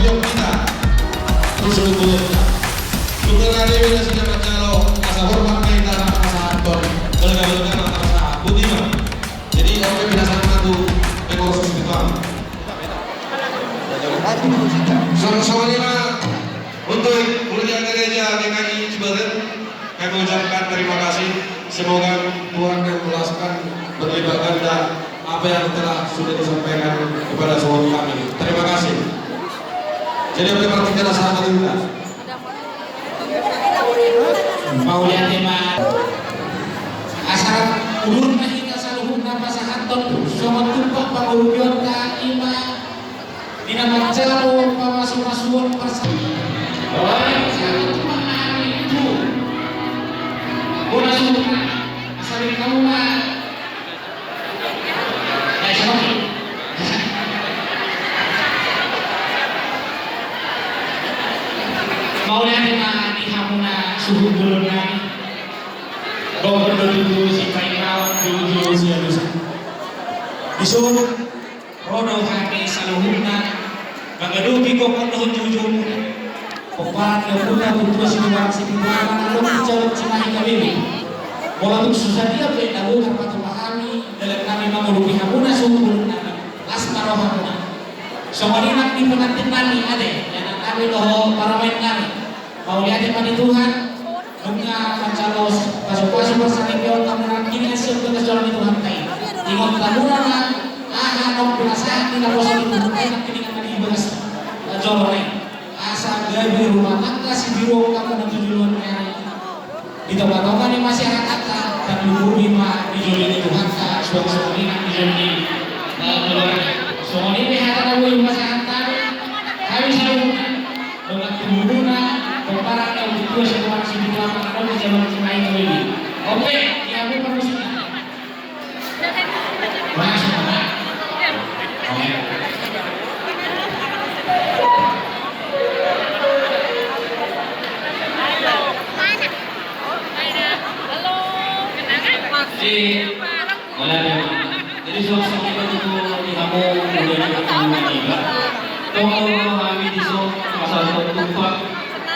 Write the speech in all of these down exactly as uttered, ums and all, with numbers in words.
Hita. Terus dulu. Sungkun ade bila sudah macalo, asa hormat ma hita na pasahathon. Balga-balga ma pasahat. Boti ma. Jadi, oke, pinasahat ma tu pengurus itu. Song-, songon i ma untuk Gereja G K I Ciberem. Kami ucapkan terima kasih. Semoga Tuhan yang meluaskan berlipat ganda apa yang telah sudah disampaikan kepada seluruh kami. Terima kasih. Jadi, oke, berarti kita sama juga. Mauliate ma. Asa udur ma hita saluhutna pasahathon songon tumpak pangurupionta i ma. Di na manjalo pamasumasuon parsaripeon. Oi, sahat tu ma hami tu. Bona suhut. Asa di kamu ma. Eh, sama. Mauliate ma di hamuna suhut bolon nami. Gogo do tutu si painaon, tutu si alusan. Di suhut. Ro do hami saluhutna mangadopi gokhon dohot joujoumuna. Pomparan ni ompunta, tua si Tulang si Tulang, na adong di Jalan Cimahi Habibi. Molo tung so sadia pe na boi tarpatupa hami, dalan nami mangadopi hamuna suhut bolon nami. Las ma rohamuna. Songon i nang di pengantin nami ate, anak nami dohot parumaen nami. Mauliate ma di Tuhan, nunga manjalo pasupasu parsaripeon hamu nangkin sian bagas joro ni Tuhanta i. Ingot hamu ma aha naung pinasahat ni naposo ni Tuhanta i nangkiningan na di bagas joro i. Asa gabe rumah tangga sibiruon hamu na tu joloan ni ari. Di tongatonga ni masyarakat, tarlumobi ma di jolo ni Tuhanta, suang songon i nang di jolo ni, eh, keluarga. Songon i ma hata na boi pasahat nami, hami saluhutna. Dongan tubumuna, pomparan ni ompunta, si Tulang si Tulang, na adong di Jalan Cimahi Habibi. Oke, di hamu parmusik. Masuk, Pak. Oke. Halo. Halo. Jadi, Ola dia. Jadi, suang songon i ma tutu di hamu, uda ni hamu na niba. Tong do hami dison pasahathon tumpak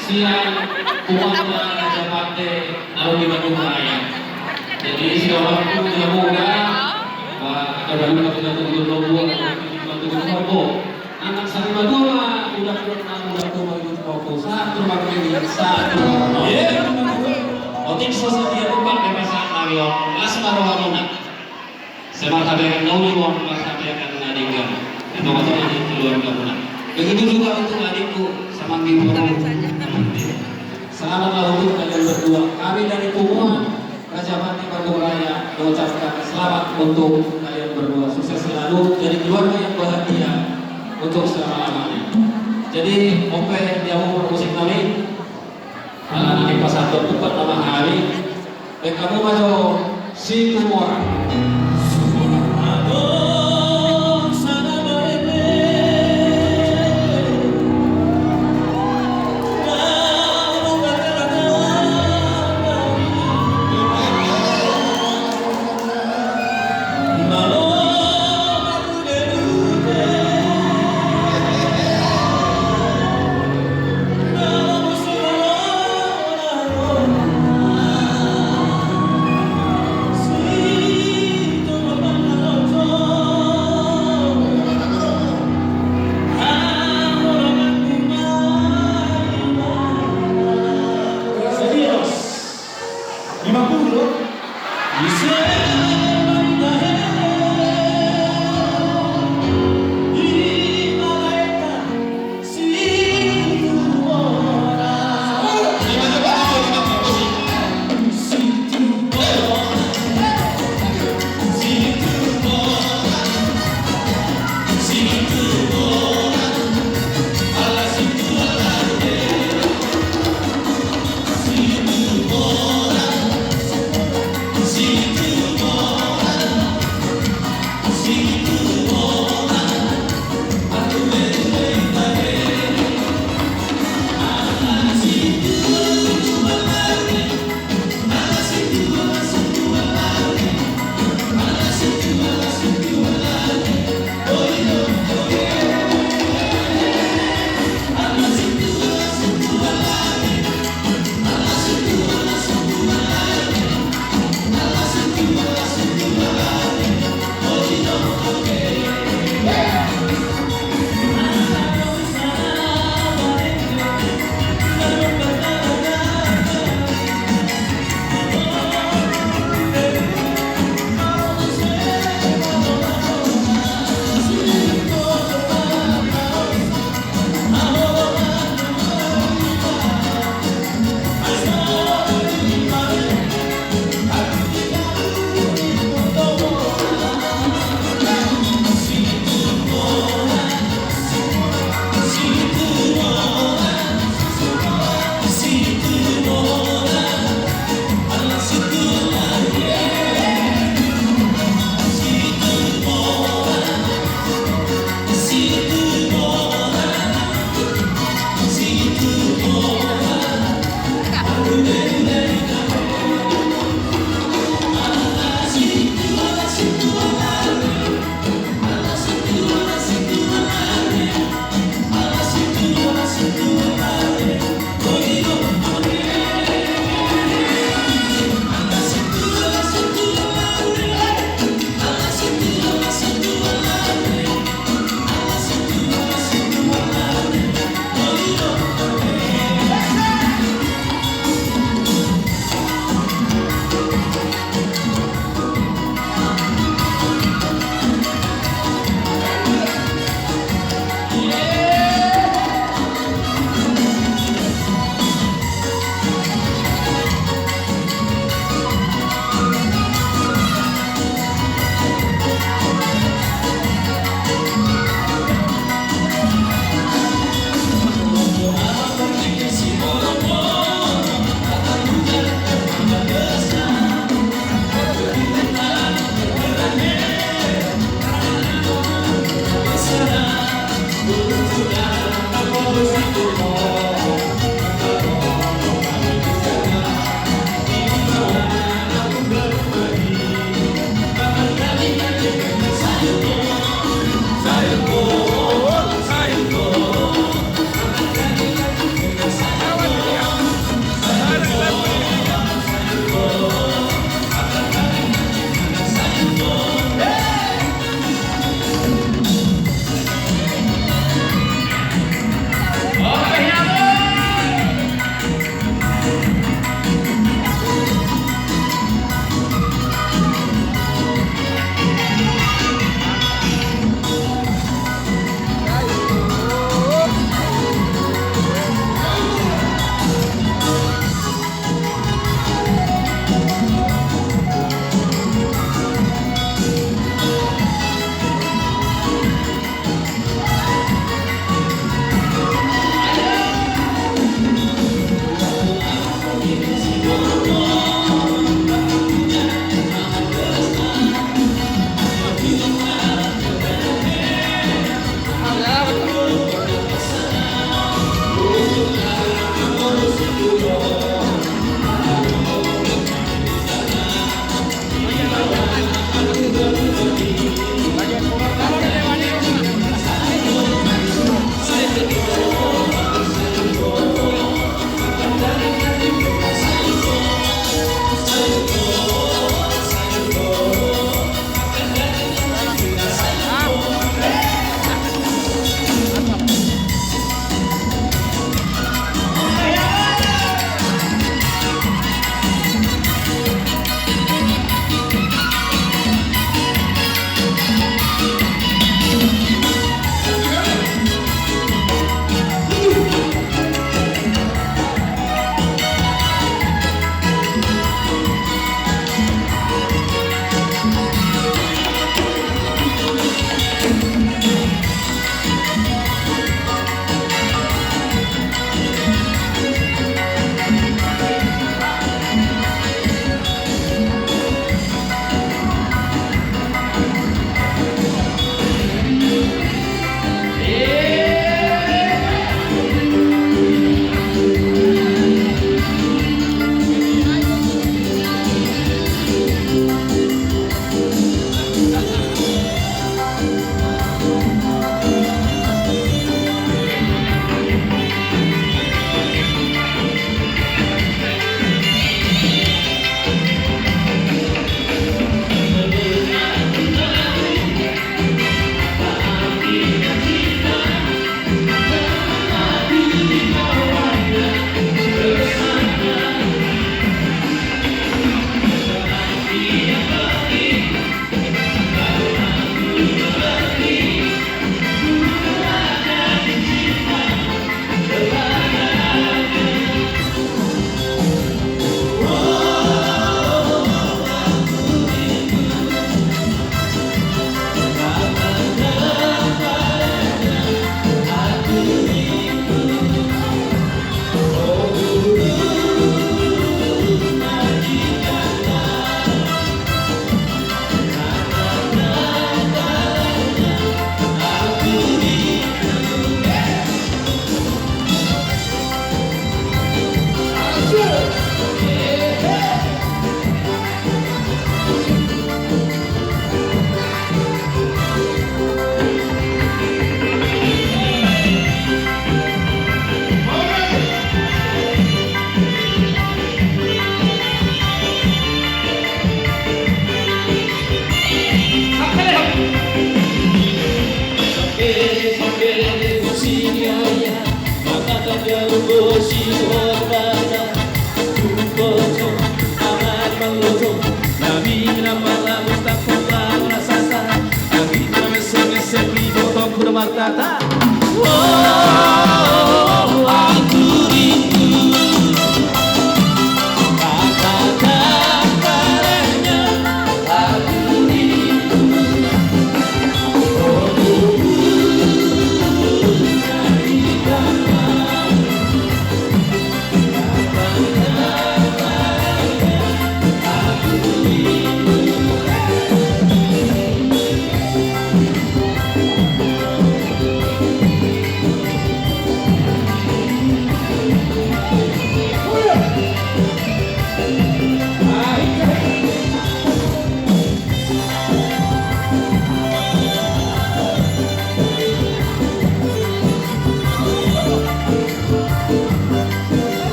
sian punguanta Raja Pande na adong di Bandung Raya. Jadi, sian hamu di hamu uda, ba, angka dalan na pinatuduhon lombu, pinatuduhon lombu. Anak sari matua ma, uda pun, uda pun, uda pun, satu, satu. Iya. Otik so sadia tumpak, dia pasahat nami on. Las ma rohamuna. Sai marhapeahan na uli on, marhapeahan na denggan. Di tongatonga ni keluargamuna. Begitu juga untuk adikku, Samanggi Boru. Selamatlah untuk kalian berdua. Kami dari punguan Raja Pande Bandung Raya mengucapkan selamat untuk kalian berdua. Sukses selalu, jadi keluarga yang bahagia untuk selama-lamanya. Jadi, oke, di hamu parmusik nami. Ala nami pasahathon tumpak nama hami. Baen hamu ma jo Situmorang.